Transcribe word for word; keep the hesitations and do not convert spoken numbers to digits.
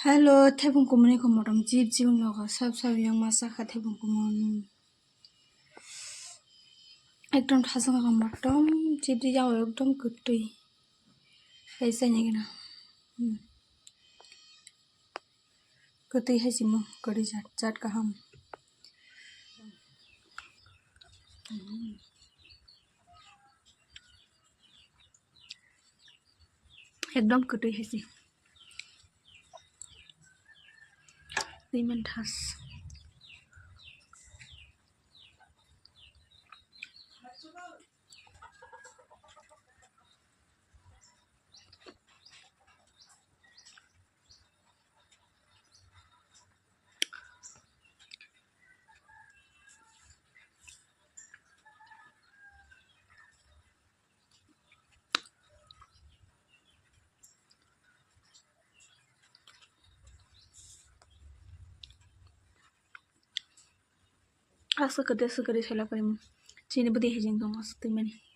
Hello, thebung kumuni ko motom chip chip wng nogo, sab sab yang masa kha thebung kumuni. Ekdom thasung kha motom chip di yao ekdom kwtwi. Hai sai ni gana. Hmm. Kwtwi hai simo kwrwi jat jat kaham. Hmm. Ekdom kwtwi hai se. Twi manthas. Aswk kwtwi aswk kwtwi sela paimani. Chini bwtwi hai jeng tongo aswk twi mani.